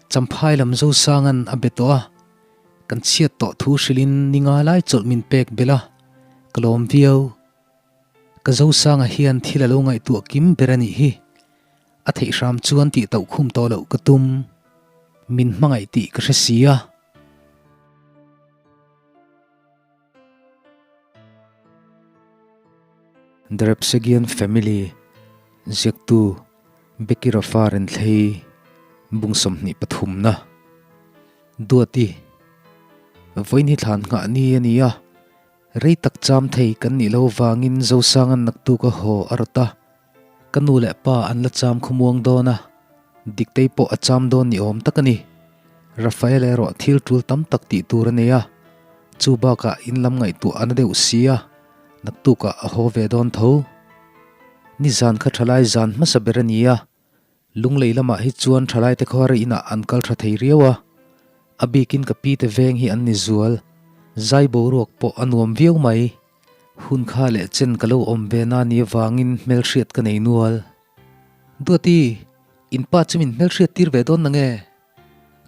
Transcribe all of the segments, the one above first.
Champhai lam Zosanga'n a be tawh a, kan chhiat tawh thu hrilhin ni nga lai chawlh min pek belh a, ka lawm viau. Ka Zosanga hian thil a lo ngaihtuah kim ber a nih hi. A theih hram chuan tih tauh khum tawh loh ka tum. Min hmangaih tih ka hre si a. The Repsagian Family ziaktu Becky Rafa Renthlei bung 23 na Duati Vawiin hi thlan nghah ni a ni a, rei tak cham thei kan nih lo vangin Zosanga'n naktuk a haw a rawt a, ka nu leh pa an la cham khawmuang dawn a, Diktei pawh a cham dawn ni awm tak a ni. Rafael erawh thil tul tam tak tih tur a nei a, chu bakah in lam ngaihtuah a na deuh si a, naktukah a haw ve dawn tho. Nizan kha thalai zan hmasa ber a ni a, Lunglei lamah hi chuan thalaite khuar inah an kal tha thei riau a, a bikin ka pi te veng hi an ni zual, zai boruak pawh a nuam viau mai. Hun kha leh chen ka lo awm ve na ni avangin hmelhriat ka nei nual. Duati, in pa chu min hmelhriat tir ve dawn nange?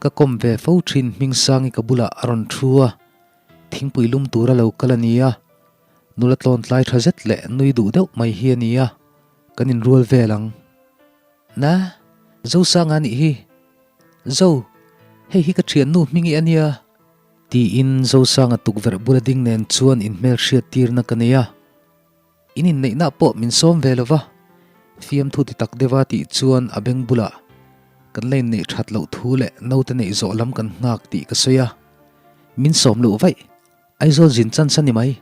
Ka kawm ve fo thin Hmingsangi ka bulah a rawn thu a, thingpui lum tura lo kal a ni a, nula tlawn tlai tha zet leh nui duh deuh mai hi a ni a, kan inrual vel ang. Na, Zosanga nih hi. Zo, hei hi ka thiannu Hmingi a nia. Tiin Zosanga tukverh bula ding nen chuan inhmelhriat tirna ka nei a. In inneihna pawh min sawm ve lo va, fiamthu ti tak deuha tih chuan a beng bulah kan la inneih that loh thu leh naute neih zawh lam kan nghak tih ka sawi a, min sawm luh vaih, Aizawl zin chance a ni mai,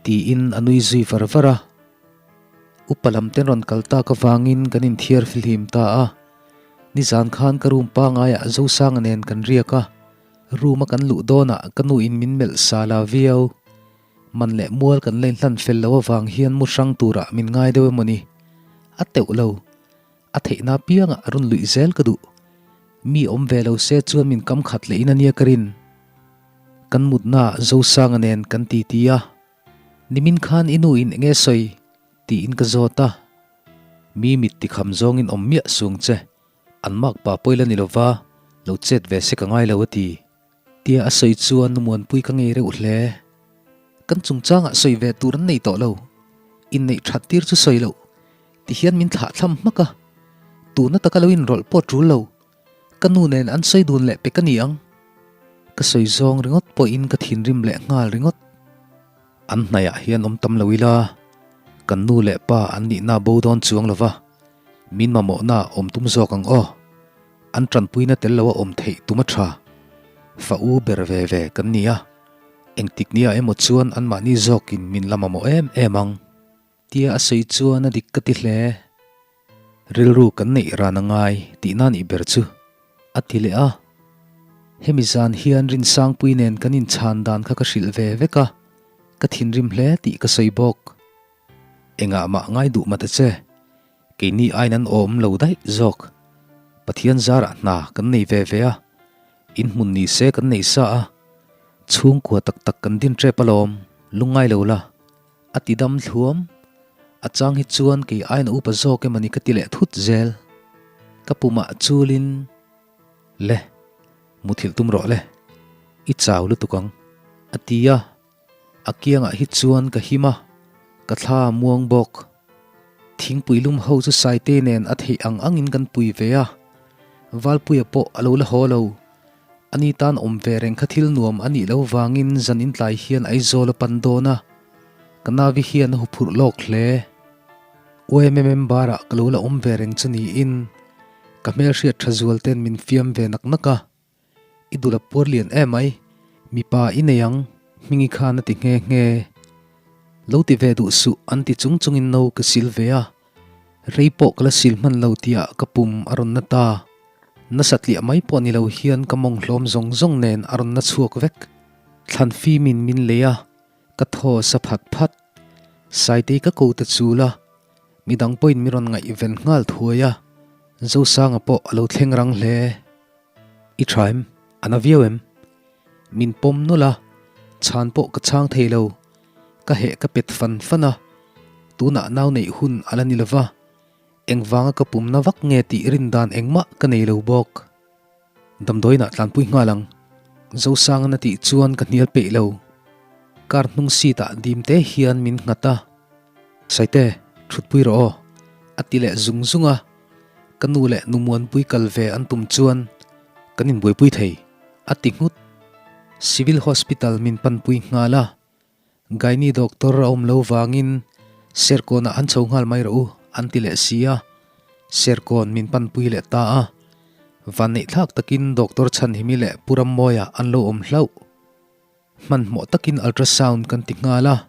tiin a nui zui var var a. Upa lam ten rawn kal tak avangin kan inthiar fihlim ta a, nizan khan ka room pangaiah Zosanga nen kan riak a, room a kan luh dawnah ka nu in min melh sala viau. Man leh mual kan la inhlan fel lo avang hian mu hrang turah min ngai deuh emaw ni? A teuh lo. A theihna apiangah a rawn luih zel ka duh. Mi awm ve lo se chuan min kam khat leh in ania ka rin. Kan mutnaah Zosanga nen kan titi a. Nimin khan i nu in enge sawi? tiin ka zawt a. Mi mit tikham zawngin awm miah sung che. An mak pa pawi la ni lova, lo chet ve se ka ngai lo a ti. Tia a sawi chuan nu Muanpui ka ngei reuh hle. Kan chungchangah sawi ve tur an nei tawh lo. Inneih that tir chu sawi loh. Ti hian min thlah thlam hmak a. Tuna taka lo inrawlh pawh tul lo. Ka nu nen an sawi dun leh pek a ni ang. Ka sawi zawng ringawt pawhin ka thinrim leh nghal ringawt. An hnaiah hian awm tam lo ila, kan nu leh pa an nihna bo dawn chuang lo va, min mamawhna awm tum zawk ang aw. An tanpuina tel lo a awm theih tum a tha. Fa u ber ve ve kan ni a, engtik nia emaw chuan anmahni zawkin min la mamawh em em ang. Tia a sawi chuan a dik ka ti hle. Rilru kan neih ran a ngai tihna nih ber chu a ti leh a. Hemi zan hian Rinsangpui nen kan inchhan dan kha ka hrilh ve vek a, ka thinrim hle tih ka sawi bawk. Engah mah ngai duh mah ta che. Keini aiin an awm lo daih zawk. Pathian zarah hna kan nei ve ve a, in hmun ni se kan nei sa a, chhungkua tak tak kan din tep alawm, lungngai lo la, a ti dam thluam. A chang hi chuan kei aiin a upa zawk em a ni ka ti leh thut zel. Ka pumah chulin, Le, muthilh tum rawh le, i chau lutuk ang, a ti a. A kiangah hi chuan ka him a, ka thla a muang bawk. Thingpui lum ho chu Saite nen a theih ang angin kan pui ve a, Valpuia pawh a lo la haw lo. Ani tan awm ve reng kha thil nuam a nih loh vangin zan intlai hian Aizawl a pan dawn a, ka navi hian a huphurh lawk hle. UMM member-ah ka lo la awm ve reng chu niin ka hmelhriat tha zual ten min fiam ve nak nak a. I dul a puar lian em mai, mipa i nei ang, Hmingi khan a ti nghe nghe. Lo ti ve duh suh an ti chung chungin no ka sil ve a, rei pawh ka la sil hman lo tihah ka pum a rawn na ta. Nasa tliah mai pawh ni lo hian ka mawng hlawm zawng zawng nen a rawn na chhuak vek. Thlan fimin min lei a, ka thaw sa phat phat. Saitei ka ko ta chul a, midang pawhin min rawn ngaihven nghal thuai a, Zosanga pawh a lo thleng rang hle. I tha em? A na viau em? Min pawm nawlh a, chhan pawh ka chhang thei lo. Ka heh ka pet fan fan a, tunah nau neih hun a la ni lo va, engvanga ka pumna vak nge tih rin dan engmah ka nei lo bawk. Damdawiinah tlanpui nghal ang. Zosangan a tih chuan ka hnial peih lo. Car hnung seat ah dim te hian min nghat a. Saite, thutpui rawh aw, a ti leh zung zung a. Ka nu leh nu Muanpui kal ve an tum chuan kan inbuaipui thei, a ti nghut. Civil Hospital min panpui nghal a. Gynae doctor a awm lo vangin Serkawnah an chho nghal mai rawh u an ti leh si a, Serkawn min panpui leh ta a. Vanneihthlak takin Doctor Chhanhimi leh Pu Rammawia an lo awm hlauh. Hmanhmawh takin ultrasound kan ti nghal a,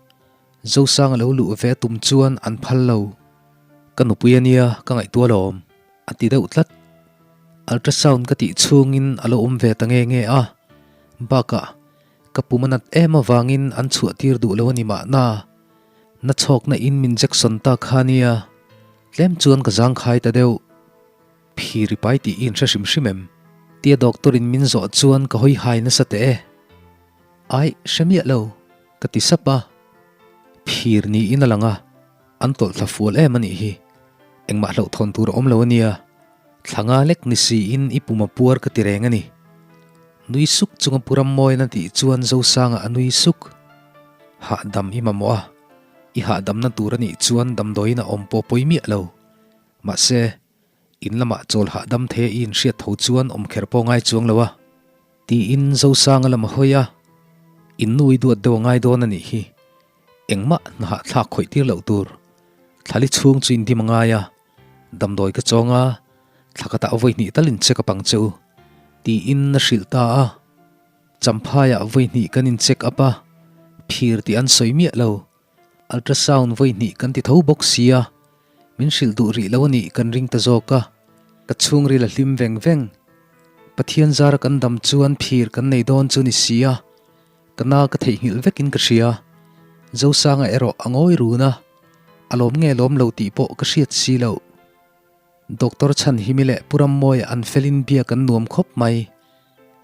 Zosanga lo luh ve tum chuan an phal lo. Ka nupui a nia ka ngaihtuah alawm a ti deuh tlat. Ultrasound ka tih chhungin a lo awm ve ta nge nge a, bakah Ka pum a nat em avangin an chhuah tir duh lo a ni mahna. Na chhawkna in min Jackson ta kha nia, tlem chuan ka zangkhai ta deuh. Phir i pai tih i inhre hrim hrim em? Tia doctor in min zawh chuan ka hawi hai nasa teh e. Aih, hre miah lo, ka ti sap a. Phir niin a lang a, an tawlh thla fual em a nih hi. Engmah hlauhthawn tur a awm lo a nia. Thla nga lek ni siin i pum a puar ka ti reng a ni. Nui suk chunga Pu Rammawiin a tih chuan Zosanga a nui suk. Hahdam i mamawh a, i hahdamna tur a nih chuan damdawiin a awm pawh pawi miah lo. Mahse, in lamah chawl hahdam thei a i inhriat tho chuan awm kher pawh ngai chuang lo a. Tiin Zosanga lam a hawi a, In nu i duat deuh a ngai dawn a nih hi. Engmah hna hahthlak khawih tir loh tur. Thlali chhung chu indim a ngai a. Damdawi ka chawng a, thla ka tah vawi hnih talin check up ang che u, tiin a hrilh ta a. Champhaiah vawi hnih kan in check up a, phir tih an sawi miah lo. Ultrasound vawi hnih kan ti tho bawk sia, min hrilh duh rih lo a nih kan ring ta zawk a. Ka chhungril a hlim veng veng. Pathian zara kan dam chuan phir kan nei dawn chu ni sia, ka na ka theihnghilh vekin ka hria. Zosanga erawh a ngawi run a. A lawm nge lawm lo tih pawh ka hriat si loh. Doctor Chhanhimi leh Pu Rammawia an felin biak an nuam khawp mai.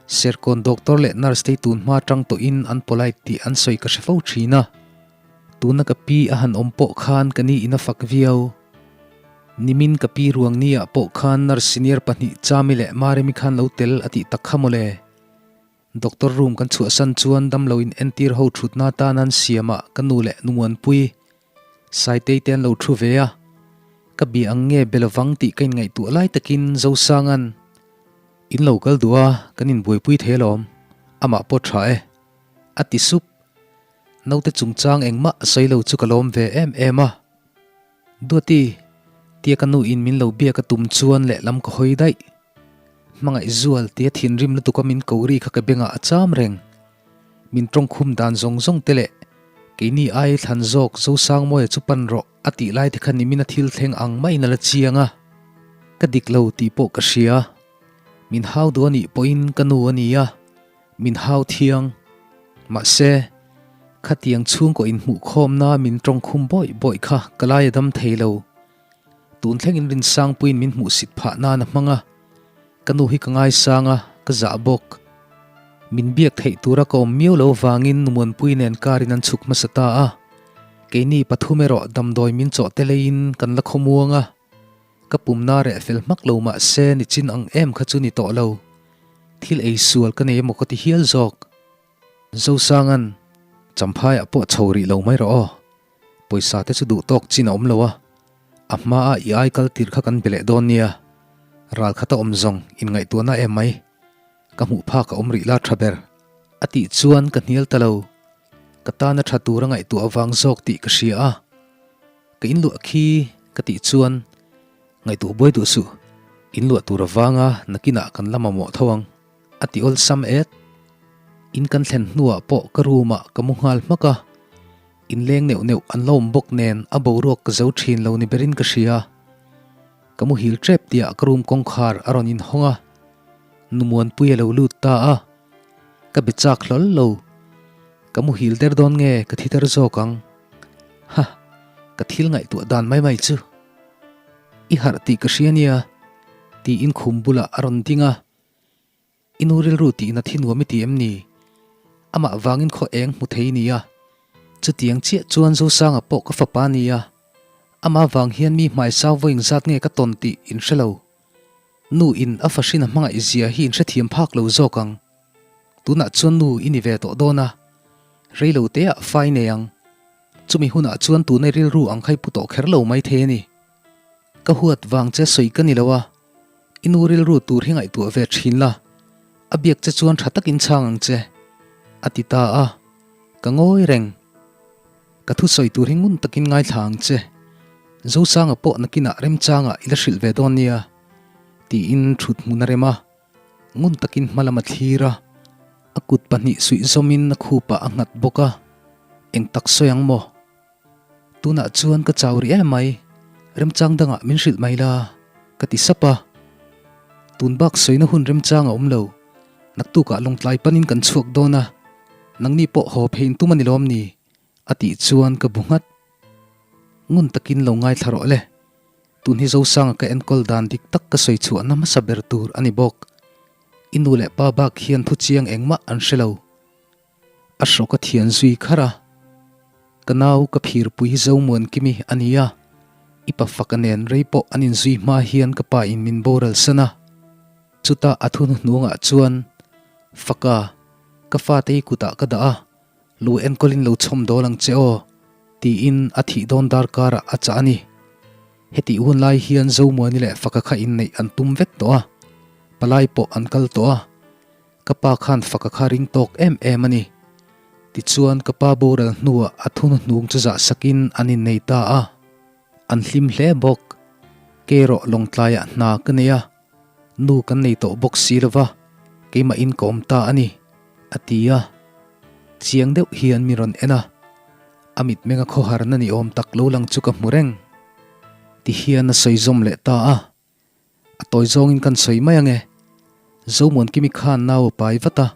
Serkawn doctor leh nurse te tun hma tang tawhin an polite tih an sawi ka hre fo thin a. Tuna ka pi a han awm pawh khan ka ni in a fak viau. Nimin ka pi ruang ni ah pawh khan nurse senior pahnih Chami leh Maremi khan lo tel a tih tak kha mawle. Doctor room kan chhuahsan chuan damlo in entir ho thutna tan an siam ah ka nu leh Numuanpui Saitei te an lo thu ve a, ka bia ang nge be lovang tih ka inngaihtuah lai takin Zosanga'n In lo kal duh a, kan inbuaipui thei alawm, amah pawh tha e, a ti sup. Naute chungchang engmah a sawi lo chu ka lawm ve em em a. Duati, tia ka nu in min lo biak a tum chuan lehlam ka hawi daih. Hmangaih zual tia thinrim lutuk a min ko ri kha ka bengah a cham reng. Min tawngkhum dan zawng zawng te leh keini ai thlan zawk Zosangmawia chu pan rawh a tih lai te kha nimin a thil thleng ang maiin a la chiang a. Ka dik lo tih pawh ka hria. Min hau duh a nih pawhin ka nu a ni a, min hau thiang. Mahse, khatiang chhungkaw inhmuhkhawmna min tawngkhum bawih bawih kha ka lai a dam thei lo. Tun thlengin Rinsangpuiin min hmuhsit phah nan a hmang a, ka nu hi ka ngaisang a, ka zah bawk. Min biak theih tura ka awm miau lo vangin Numuanpui nen car in an chhuk hmasa ta a, keini pathum erawh damdawi min chawh te leiin kan la khawmuang a. Ka pumna reh fel hmak lo mah se nichin ang em kha chu ni tawh lo. Thil ei sual ka nei emaw ka ti hial zawk. Zosanga'n, Champhaiah pawh chho rih lo mai rawh aw. Pawisa te chu duh tawk chin a awm lo a, a hmaa i ai kal tir kha kan be leh dawn nia. Ral khat a awm zawng inngaihtuahna em mai. Ka hmuh phak a awm rih la tha ber. A tih chuan ka hnial ta lo. Ka tana tha tur a ngaihtuah avang zawk tih ka hria a. Ka inluah khi ka tih chuan ngaihtuah buai duh suh, inluah tur avanga nakinah kan la mamawh tho ang, a ti awlsam et. In kan thlen hnuah pawh ka room ah ka mu nghal hmak a, inleng neuh neuh an la awm bawk nen a boruak ka zo thin lo ni berin ka hria. Ka muhil tep tihah ka room kawngkhar a rawn inhawng a, Numuanpui a lo lut ta a, ka be chak hlawl lo. Ka muhil der dawn nge ka thi der zawk ang? Ha! Ka thil ngaihtuah dan mai mai chu. I harh tih ka hria nia, tiin khum bulah a rawn ding a. I nu rilru tihna thi nuam i ti em ni? Amah vangin khaw eng hmu thei nia. Chutiang chiah chuan Zosanga pawh ka fapa nia. Amah vang hian mi hmaisau vawiin zat nge ka tawn tih in hre lo. Nu in a fahrin a hmangaih zia hi in hrethiam phak lo zawk ang. Tunah chuan nu i ni ve tawh dawn a, rei lo te ah fa i nei ang. Chumi hunah chuan tuna rilru ang kha i pu tawh kher lo mai thei a ni. Ka huat vang che sawi ka ni lo a, i nu rilru tur hi ngaihtuah ve thin la, a biak che chuan tha takin chhang ang che, a ti ta a, ka ngawi reng. Ka thusawi tur hi ngun takin ngaithla ang che, Zosanga pawh nakinah remchangah i la hrilh ve dawn nia, tiin thut hmun a rem a, ngun takin hma lam a thlir a, a kut pahnih suih zawmin a khupah a nghat bawk a, eng tak sawi ang maw? Tunah chuan ka chau rih em mai, remchang dangah min hrilh mai la, ka ti sap a. Tun bak sawina hun remchang a awm lo, naktukah lawngtlai panin kan chhuak dawn a, nangni pawh haw phei in tum a ni lawm ni? a tih chuan ka bu nghat. Ngun takin lo ngaithla rawh le, tun hi Zosanga ka enkawl dan dik tak ka sawi chhuahna hmasa ber tur a ni bawk. I nu leh pa bak hian thu chiang engmah an hre lo. A hrawk a thian zui kharh a, Ka nau ka phirpui hi Zomuankimi a ni a, i pa faka nen rei pawh an inzui hma hian ka pa in min boral san a. Chutah a thu hnuhnungah chuan, Faka, ka fate hi kutah ka dah a, lu enkawlin lo chhawm dawl ang che aw, tiin a thih dawn darkarah a chah a ni. Hetih hun lai hian Zomuani leh Faka kha inneih an tum vek tawh a, palai pawh an kal tawh a. Ka pa khan faka kha ring tawk em em a ni. Tichuan ka pa boral hnuah a thun hnung chu zah sakin an innei ta a. An hlim hle bawk. Kei erawh lawngtlaiah hna ka nei a, nu kan nei tawh bawk si lova, keimahin ka awm ta a ni, a ti a. Chiang deuh hian mi rawn en a, a mitmenga khawharna ni awm tak lo lang chu ka hmu reng. Tihian a sawi zawm leh ta a. A tawi zawngin kan sawi mai ange. Zomuankimi khan nau a pai vat a,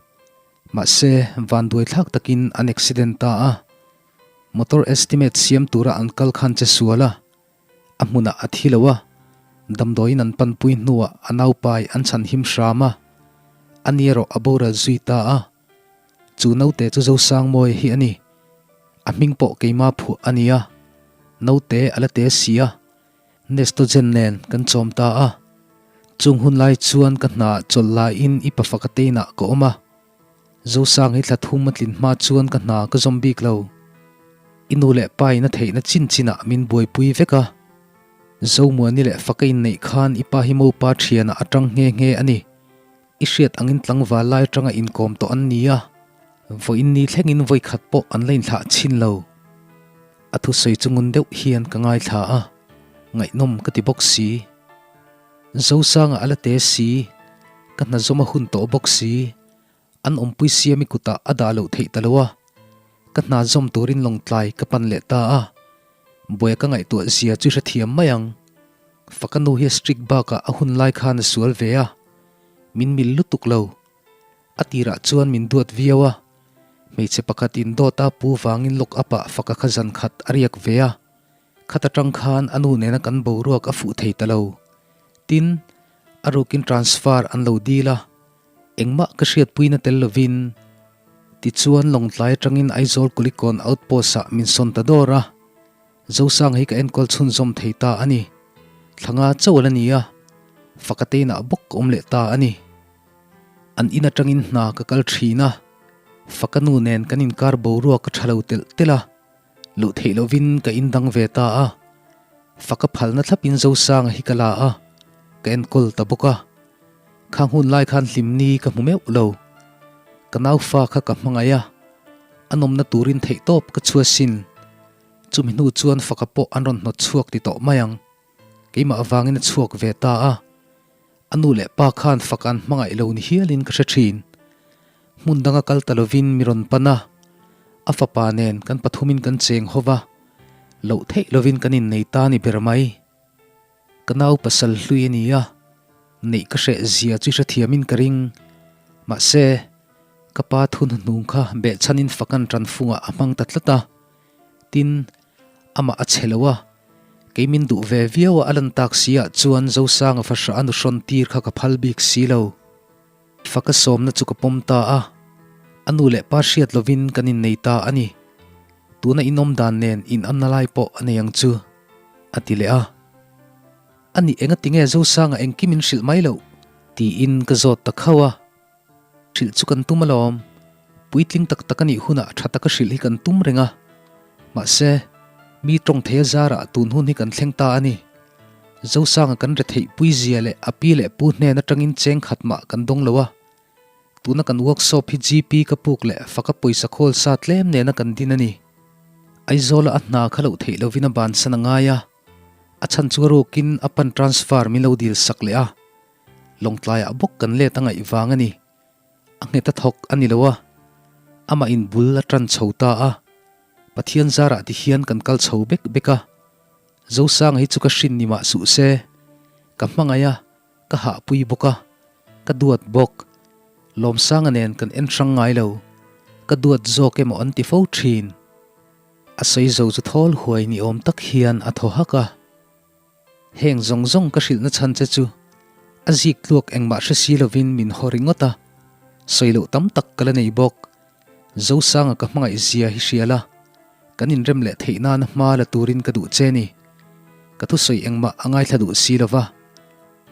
mahse vanduai thlak takin an accident ta a. Motor estimate siam tura an kal khan che sual a, a hmunah a thi lo a, damdawiin an panpui hnuah a nau pai an chhan him hram a, a ni erawh a boral zui ta a. Chu naute chu Zosangmawia hi a ni. A hming pawh keima phuah a ni a, naute a la te si a. Nestogen nen kan chawm ta a, chung hun lai chuan ka hna chawlh laiin i pafa ka teinah ka awm a, Zosang hi thla thum a tlin hma chuan ka hna ka zawm bik lo. I nu leh pa in a theihna chin chinah min buaipui vek a, Zomuani leh faka inneih khan i pa hi mopa thianah a tang nghe nghe a ni. I hriat angin tlangval lai atanga inkawm tawh an ni a, vawiin ni thlengin vawi khat pawh an la inthlah chhin lo. A thusawi chu ngun deuh hian ka ngaithla a, ngaihnawm ka ti bawk si. Zosanga a la te si, ka hna zawm a hun tawh bawk si, an awmpui siami kutah a dah loh theih ta lo a, ka hna zawm turin lawngtlai ka pan leh ta a, buai ka ngaihtuah zia chu hrethiam mai ang. Faka nu hi a strict bakah a hun lai khan a sual ve a, min mil lutuk lo. A tirah chuan min duat viau a, hmeichhe pakhat in dawt a pu vangin lock up ah faka kha zan khat a riak ve a, khat atang khan a nu nena kan boruak a fuh thei ta lo. Tin, a rukin transfer an lo dil a, engmah ka hriatpuina tel lovin. Tichuan Lawngtlai atangin Aizawl Kulikawn outpost ah min sawn ta dawr a. Zosanga hi ka enkawl chhunzawm thei ta a ni. Thla nga chauh a la ni a, Fakateinah bawk ka awm leh ta a ni. An in atangin hna ka kal thin a, Faka nu nen kan inkar boruak ka tha lo telh telh a, luh theih lovin ka indang ve ta a. Faka phalna thlapin Zosanga hi ka la a, ka enkawl ta bawk a. Khang hun lai khan hlimni ka hmu meuh lo. Ka naufa kha ka hmangaih a, a nawmna turin theihtawp ka chhuasin. Chumi hnu chuan faka pawh an rawn hnawt chhuak ti tawh mai ang. Keimah avangin a chhuak ve ta a. A nu leh pa khan faka an hmangaih lo ni hialin ka hre thin. Hmun danga kal ta lovin mi rawn pan a. A fapa nen kan pathumin kan cheng ho va. Loh theih lovin kan innei ta ni ber mai. Ka nau pasal hlui a ni a, neih ka hreh zia chu hrethiamin ka ring. Mahse, ka pa thu hnuhnung kha behchhanin fakan tanfungah a hmang ta tlat a. Tin, amah a che lo a, kei min duh ve viau a a lan tak si ah chuan Zosanga fahrah a nu hrawn tir kha ka phal bik si lo. Faka sawmna chu ka pawm ta a, a nu leh pa hriat lovin kan innei ta a ni. Tuna inawm dan nen inanna lai pawh a nei ang chu, a ti leh a. Ani enga tinge Zosanga engkim in hrilh mai loh? Tiin ka zawt ta khauh a. Hrilh chu kan tum alawm. Puitling tak tak a nih hunah tha taka hrilh hi kan tum reng a. Mahse, mi tawng thei a zarah tun hun hi kan thleng ta a ni. Zosanga kan retheih pui zia leh a pi leh pu hnen atangin cheng khat mah kan dawng lo a. Tuna kan workshop hi GP ka puk leh faka pawisa khawl sa tlem nena kan din a ni. Aizawla a hna kha loh theih lovin a bansan a ngai a. A chhan chu a rukin a pan transfer min lo dil sak leh a. Lawngtlaiah bawk kan let a ngaih vang a ni. A nghet a thawk a ni lo a, amah in bul a tan chho ta a. Pathian zarah ti hian kan kal chho bek bek a. Zosanga hi chu ka hrin ni mah suh se, ka hmangaih a, ka hahpui bawk a, ka duat bawk. Lawmsanga nen kan en hrang ngai lo, ka duat zawk emaw an ti fo thin. A sawi zo chu thawl huai ni awm tak hian a thaw hak a. Heng zawng zawng ka hrilhna chhan che chu a zik tluak engmah hre si lovin min haw ringawt a, sawi loh tam tak ka la nei bawk. Zosanga ka hmangaih zia hi hria la, kan inrem leh theih nana hma la turin ka duh che ni. Ka thusawi engmah a ngaithla duh si lova,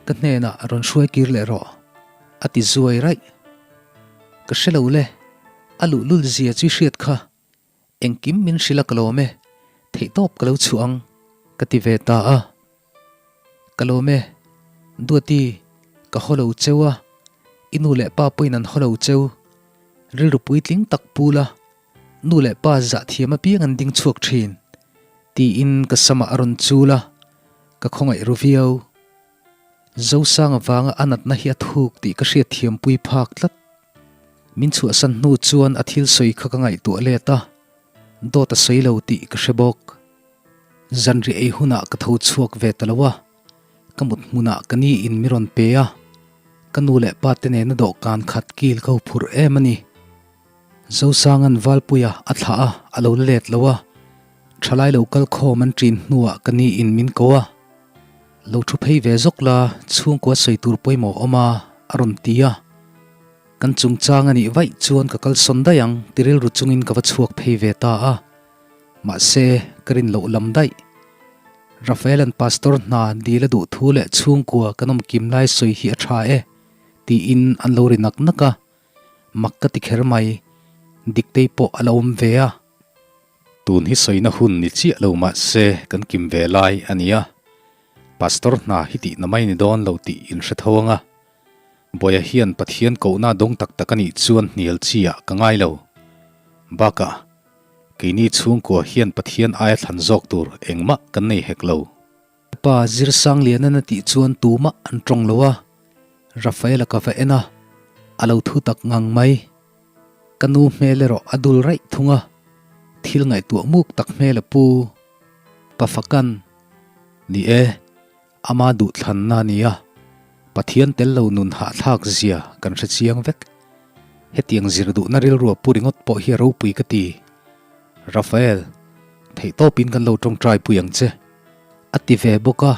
ka hnenah rawn hruai kir leh rawh, a ti zuai raih. Ka hre lo le, a luhlul zia chu i hriat kha. Engkim min hrilh a ka lawm e, theihtawp ka lo chhuah ang, ka ti ve ta a. Ka lawm e, Duati, ka haw lo cheu a, i nu leh pa pawhin an haw lo cheu. Rilru puitling tak pu la, nu leh pa zah thiam apiang an ding chhuak thin, tiin ka samah a rawn chul a, ka khawngaih ru viau. Zosang avanga a natna hi a thuk tih ka hriatthiampui phak tlat. Min chhuahsan hnu chuan a thil sawi kha ka ngaihtuah let a, dawt a sawi lo tih ka hre bawk. Zanriah ei hunah ka tho chhuak ve ta lo a, ka mut hmunah ka ni in mi rawn pe a, ka nu leh pa te nena dawhkan khat kil ka huphurh em a ni. Zosanga'n Valpuia a thlah a, a lo la let lo a, thalai lo kal khawm an ṭin hnuah ka ni in min ko a, Lo thu phei ve zawk la, chhungkua sawi tur pawimawh awm a, a rawn ti a. Kan chungchang a nih vaih chuan ka kalsawn daih ang ti rilru chungin ka va chhuak phei ve ta a. Mahse, ka rin loh lam daih. Rafaela'n Pastor hna dil a duh thu leh chhungkua kan awm kim lai sawi hi a tha e, tiin an lo ri nak nak a. Mak ka ti kher mai, Diktei pawh a la awm ve a. Tun hi sawina hun ni chiah lo mahse kan kim ve lai a nia. Pastor hna hi tihna mai ni dawn lo tih in hre tho ang a. Bawiha hian Pathian kohna dawng tak tak a nih chuan hnial chi ah ka ngai lo. Bakah, keini chhungkua hian Pathian aia thlan zawk tur engmah kan nei hek lo. Pa Zirsanglianan a tih chuan tumah an tawng lo a, Rafaela ka va en a, a lo thu tak ngang mai. Ka nu hmel erawh a dul raih thung a, thil ngaihtuah muk tak hmel a pu. Pa Fakan, Ni e, ama duhthlanna a ni a, Pathian tel lo nun hahthlak zia kan hre chiang vek. Hetiang zir duhna rilru a pu ringawt pawh hi a ropui ka ti. Rafael, theihtawpin kan lo tawngtai pui ang che. A ti ve bawk a.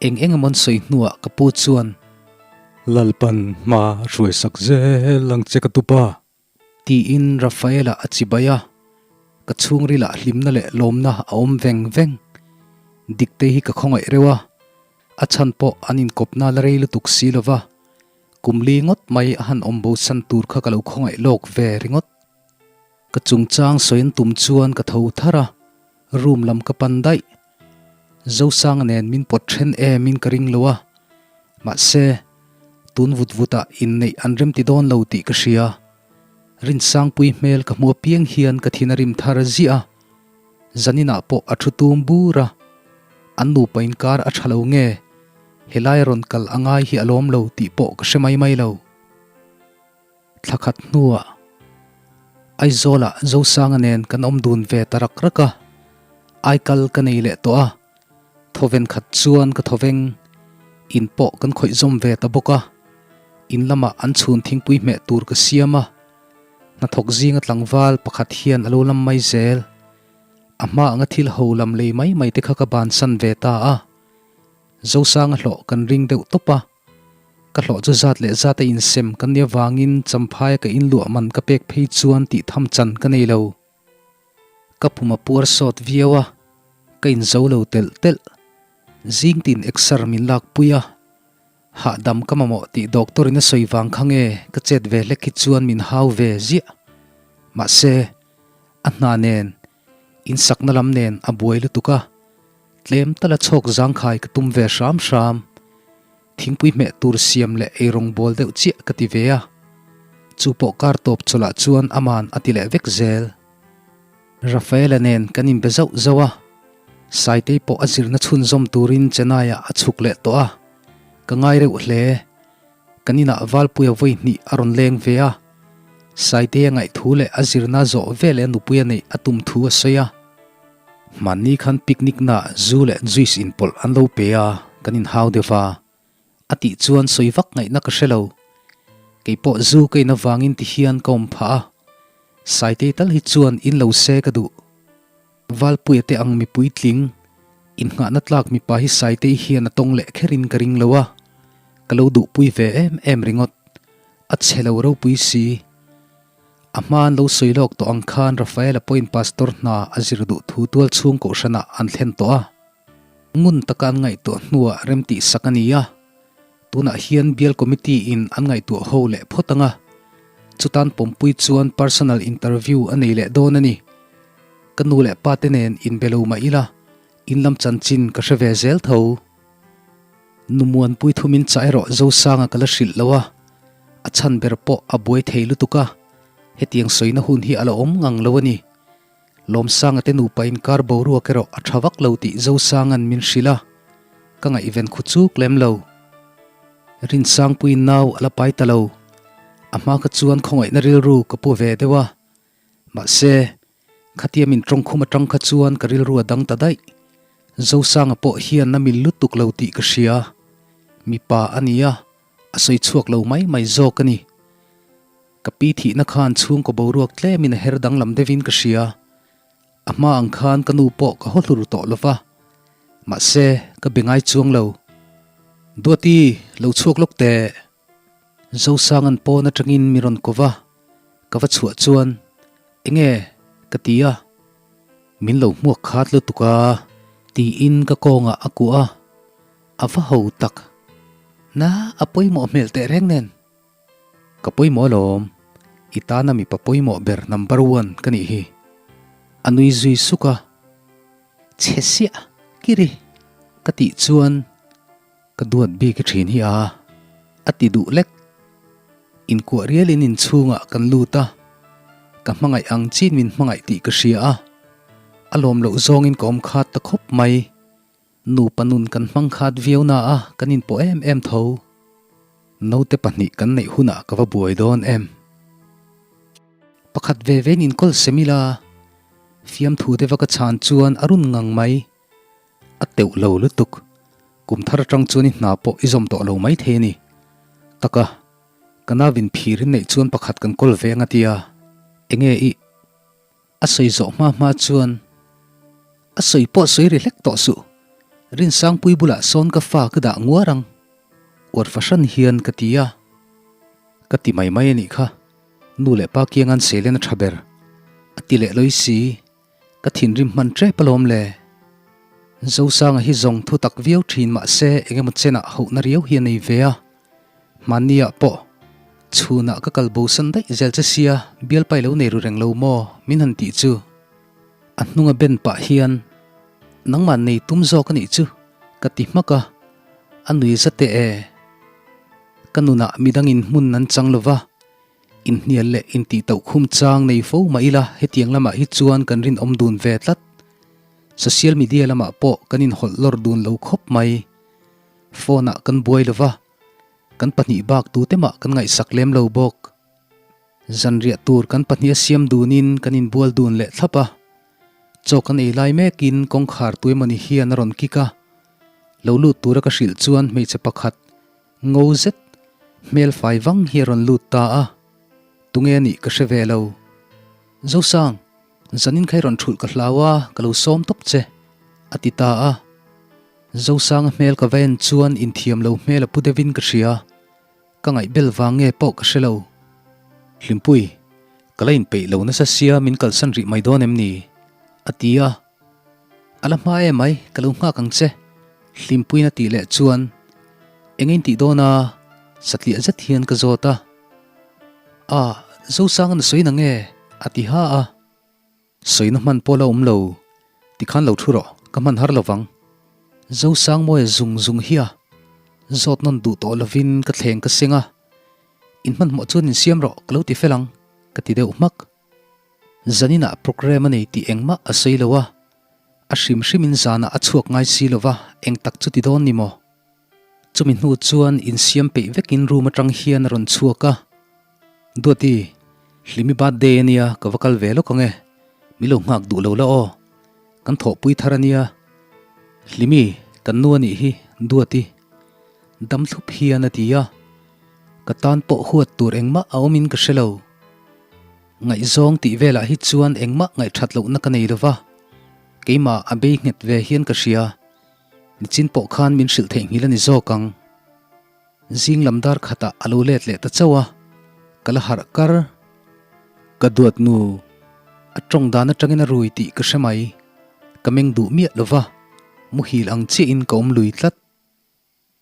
Eng eng emaw an sawi hnuah ka pu chuan. Lalpan hma a hruaisak zel ang che ka tupa. Tiin Rafaela a chibai a, ka chhungrilah hlimna leh lawmna a awm veng veng. Diktei hi ka khawngaih reuh a, a chhan pawh an inkawpna la rei lutuk si lova, kum li ngawt mai a han awm bosan tur kha ka lo khawngaih lawk ve ringawt. Ka chungchang sawi an tum chuan ka tho thar a, room lam ka pan daih. Zosanga nen min pawt then em in ka ring lo a, mahse, tun vut vut ah inneih an remti dawn lo tih ka hria. Rinsangpui hmel ka hmu apiang hian ka thin a rim thar ziah a, zaninah pawh a thu tum bur a, an nupa inkar a tha lo nge, helai a rawn kal a ngai hi a lawm lo tih pawh ka hre mai mai lo. Thla khat hnuah Aizawlah Zosanga nen kan awm dun ve ta rak rak a, aikal ka nei leh tawh a, thawven khat chuan ka thawveng in pawh kan khawih zawm ve ta bawk a, in lamah an chhun thingpui hmeh tur ka siam a, hnathawk zinga tlangval pakhat hian a lo lam mai zel, a hma anga thil ho lam lei mai mai te kha ka bansan ve ta a, Zosanga hlawh kan ring deuh tawp a. Ka hlawh chu zat leh zat a insem kan nih avangin Champhaia ka inluah man ka pek phei chuan tih tham chan ka nei lo. Ka pum a puar sawt viau a, ka inzo lo telh telh. Zing tin exer min lakpui a, hahdam ka mamawh tih doctor in a sawi vang kha nge ka chet ve hlek hi chuan min hau ve ziah. Mahse, a hna nen, insakna lam nen a buai lutuk a, tlem tala chhawk zangkhai ka tum ve hram hram. Thingpui hmeh tur siam leh eirawng bawl deuh chiah ka ti ve a, chu pawh kar tawp chawlhah chuan aman a ti leh vek zel. Rafaela nen kan inbe zauh zauh a, Saitei pawh a zirna chhunzawm turin Chennai-ah a chhuk leh tawh a, ka ngai reuh hle. Kan inah Valpuia vawi hnih a rawn leng ve a, Saitei a ngaih thu leh a zirna zawh veleh a nupui a neih a tum thu a sawi a. Hmanni khan picnic na zu leh juice inpawlh an lo pe a, kan inhau deuh va. A tih chuan sawi vak ngaihna ka hre lo. Kei pawh zu ka in avangin ti hian ka awm phah a. Saitei tal hi chuan in lo se ka duh. Valpuia te ang mi puitling, innghahna tlak mipa hi Saitei hian a tawng leh kherin ka ring lo a. Ka lo duhpui ve em em ringawt. A chhe lo ropui si. A hma an lo sawi lawk tawh ang khan Rafaela pawhin pastor hna a zir duh thu tual chhung kohhranah an thlen tawh a. Ngun taka an ngaihtuah hnuah remtih sak a ni a. Tunah hian bial committee in an ngaihtuah ho leh phawt ang a. Chutan pawmpui chuan personal interview a nei leh dawn a ni. Ka nu leh pa te nen inbe lo mah ila, in lam chanchin ka hre ve zel tho. Numuanpui thumin chah erawh Zosanga ka la hrilh lo a, a chhan ber pawh a buai thei lutuk a, hetiang sawina hun hi a la awm ngang lo a ni. Lawmsanga te nupa inkar boruak erawh a tha vak lo tih Zosanga'n min hrilh a, ka ngaihven khu chuk lem lo. Rinsangpuiin nau a la pai ta lo, a hma kha chuan khawngaihna rilru ka pu ve deuh a, Mahse, khatia min tawngkhum atang kha chuan ka rilru a dang ta daih. Zosanga pawh hian a mil lutuk lo tih ka hria. Mipa a ni a, a sawi chhuak lo mai mai zawk a ni. Ka pi thihna khan chhungkaw boruak tlemin a her danglam deuhin ka hria. A hma ang khan ka nu pawh ka haw hlur tawh lo va. Mahse, ka be ngai chuang lo. Duati, lo chhuak lawk teh. Zosanga'n pawn atangin mi rawn ko va, ka va chhuah chuan, Enge? ka ti a. Min lo hmuak khat lutuk a, tiin ka kawngah a kuah a, a va ho tak. Na, a pawimawh hmel teh reng nen. Ka pawimawh alawm, i tana mipa pawimawh ber number one ka nih hi. A nui zui suk a, Chhe siah, kiri, ka tih chuan, Ka duat bik i thin hi a, a ti duh lek. Inkuah rialin inchhungah kan lut a, ka hmangaih ang chin min hmangaih tih ka hria a, a lawm loh zawngin ka awm khat ta khawp mai. Nupa nun kan hmang khat viau na a, kan inpawh em em tho. Naute pahnih kan neih hunah ka va buai dawn em. Pakhat ve vein inkawl sem ila, fiamthu te va ka chhan chuan a run ngang mai. A teuh lo lutuk. Kum thar atang chuan i hna pawh i zawm tawh lo mai thei a ni. Taka, ka navin phir in neih chuan pakhat kan kawl ve ang a tia. Enge i. A sawi zawh hma hma chuan a sawi pawh sawi ri hlek tawh suh. Rinsangpui bulah sawn ka fa ka dah nguar ang. Uar fahran hian ka ti a. Ka ti mai mai a nih kha. Nu leh pa kiangan seilen a tha ber. A ti leh lawi si. Ka thinrim hman tep alawm le. Zosanga hi zawng thu tak viau thin mahse engemaw chenah hauhna riau hi a nei ve a. Hmanniah pawh chhunah ka kal bosan daih zel che sia bialpai lo nei ru reng lo maw min han tih chu. A hnunga ben pah hian nangmah nei tum zawk a nih chu ka ti hmak a, a nui za teh e. Ka nunah midangin hmun an chang lova. Inhnial leh intih tauhkhum chang nei fo mah ila hetiang lamah hi chuan kan rinawm dun ve tlat. Social media lamah pawh kan inhawlh lawr dun lo khawp mai. Phone ah kan buai lo va, kan pahnih bak tute mah kan ngaihsak lem lo bawk. Zanriah tur kan pahnih a siam dunin kan inbual dun leh thlap a. Chaw kan ei lai mekin kawngkhar tuemawni hian a rawn kik a. Lo lut tura ka hrilh chuan hmeichhe pakhat Ngo zet, hmel fai vang hi a rawn lut ta a, tunge a nih ka hre ve lo. Zosang, zanin kha i rawn thulh ka hlau a, ka lo sawm tawp che, a ti ta a. Zosanga hmel ka va en chuan inthiam lo hmel a pu deuhin ka hria, ka ngaihbel vang nge pawh ka hre lo. Hlimpui, ka la inpeih lo nasa sia min kalsan rih mai dawn em ni? a ti a. A la hma em mai, ka lo nghak ang che. Hlimpuiin a tih leh chuan, Eng in tih dawn a? Satliah zet hian ka zawt a. A, Zosang na sawi na nge? a ti ha a. Sawina hman pawh la awm lo, tikhan lo thu rawh, ka hman har lovang. Zosangmawia zung zung hi a zawt nawn duh tawh lovin ka thleng ka seng a, In hmanhmawh chuan insiam rawh, ka lo ti fel ang, ka ti deuh hmak. Zaninah programme a nei tih engmah a sawi lo a, a hrim hrimin zanah a chhuak ngai si lova, eng tak chu ti dawn ni maw? Chumi hnu chuan insiam peih vekin room atang hian a rawn chhuak a, Duati, Hlimi birthday a nia, ka va kal ve lawk ang e, mi lo nghak duh lo la aw, kan thawhpui thar a nia. Hlimi, kan nu a nih hi, Duati, dam thlup hian a ti a, ka tan pawh huat tur engmah a awmin ka hre lo. Ngaihzawng tih velah hi chuan engmah ngaihthat lohna ka nei lova, keimah a bei nghet ve hian ka hria. Nichin pawh khan min hrilh theihnghilh a ni zawk ang. Zing lam dar khatah a lo let leh ta chauh a, ka la harh kar. Ka duat nu, a tawng dan atangin a rui tih ka hre mai. Ka meng duh miah lo va, muhil ang chiahin ka awm lui tlat.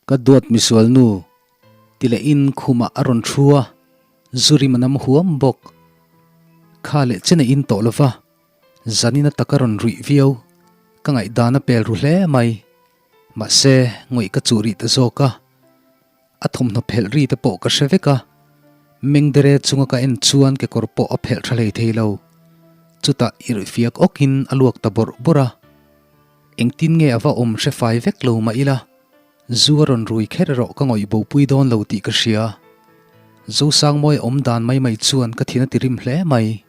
Ka duat misual nu, ti lehin khumah a rawn thu a, zu rim a nam huam bawk. Kha leh chen a in tawh lo va, zanin a taka rawn ruih viau, ka ngaihdan a pel ru hle mai. Mahse, ngawih ka chuh rih ta zawk a, a thawmhnaw phelh ri te pawh ka hre vek a, mengdere chunga ka en chuan kekawr pawh a phelh tha hlei thei lo. Chutah irhfiak awkin a luak ta bawrh bawrh a. Engtin nge a va awm hre fai vek lo mah ila, zu a rawn rui kher erawh ka ngawih bopui dawn lo tih ka hria. Zosangmawia awm dan mai mai chuan ka thin a ti rim hle mai.